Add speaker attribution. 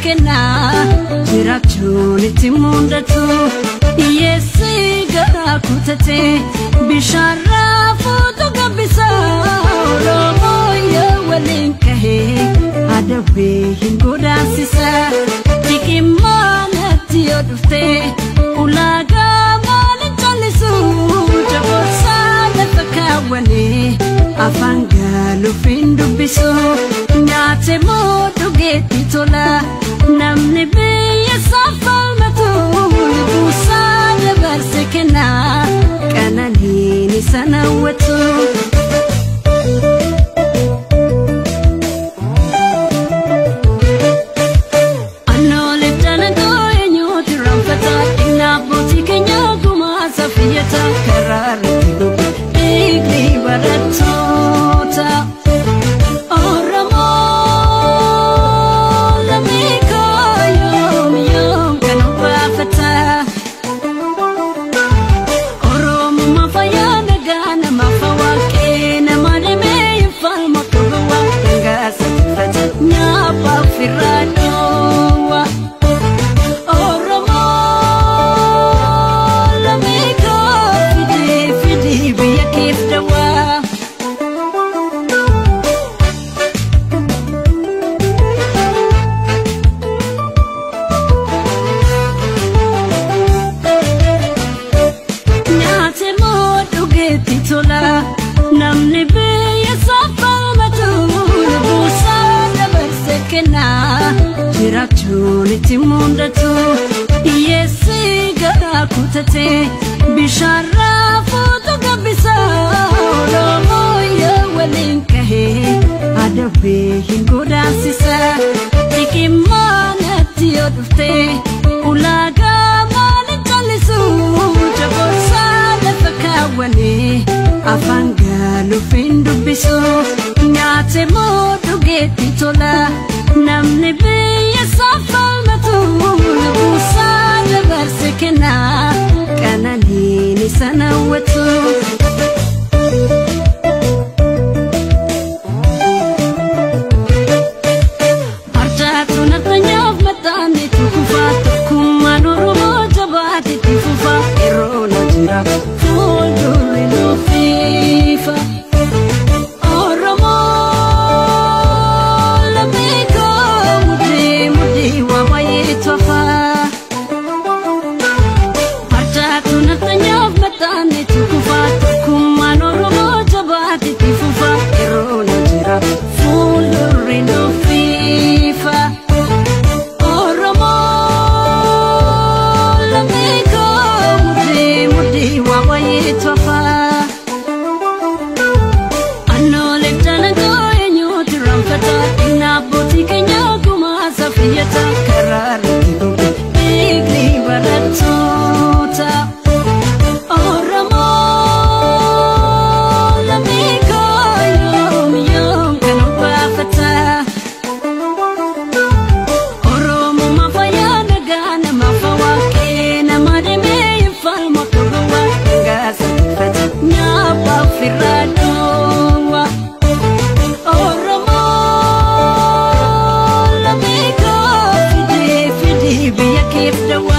Speaker 1: kenna jiraachuun itti mundatu hiyyeessi garaa kutate bishaan raafuutu gabbisa Oromoo yoo waliin kahee adawwee hin godaansisa Xiqimmaanatti yoo dhufte ulaagaa maaliin callisu jaboorsaa lafa kaawwanee afaan gaaluuf hin dubbisu nyaate moo dhugeetti tola namni biyya isaa falmatu lubbuusaa dabarse kenna qananiin isa hawwatu. Anoolee dalagaa eenyuutu raanfata inni abbootii keenya gumaa saffiyata karaa irratti goge dhiigni barattoota. Oromoo lammii koo yoom yoom kan obaafata. Oromummaa fayyaa nagaa namaaf waaqee nama dhimee hin falma gowwaa dhangaasa tuffata nyaapha ofirraa dhoowwa. Oromoo lammii koo fidii fidii biyya keef dawaa. Nyaate moo dhugeetti tola namni biyya isaa falmatu lubbuusaa dabarse kenna jiraachuun itti mundatu hiyyeessi garaa kutate bishaan raafuutu gabbisa Oromoo yoo waliin kahee adawwee hin godaansisa Xiqimmaanatti yoo dhufte ulaagaa maaliin callisu jaboorsaa lafa kaawwanee afaan gaaluuf hin dubbisu nyaate moo dhugeetti tola namni biyya isaa falmatu lubbuusaa dabarse kenna qananiin isa hawwatu. Harcaatu naftanyaaf maxxanee kufa tokkummaan Oromoo jabaate itti fufa yeroo na jira fuuldurri nuufiifa. Oromoo lammii koo mudhii mudhii waa baay'ee tofa. Harcaatu naftanyaaf maxxanee kufa tokkummaan Oromoo jabaate itti fufa yeroo na jira fuuldurri nuufiifa. Oromoo lammii koo mudhii mudhii waa baay'ee tofa. Anoolee dalagaa eenyuutu raanfata inni abbootii keenya gumaa saffiyata karaa irratti goge dhiigni barattoota. Oromoo lammii koo yoom yoom kan obaafata. Oromummaa fayyaa nagaa namaaf waaqee nama dhimee hin falma gowwaa dhangaasa tuffata nyaapha ofirraa dhoowwa. Oromoo lammii koo fidii fidii biyya keef dawaa.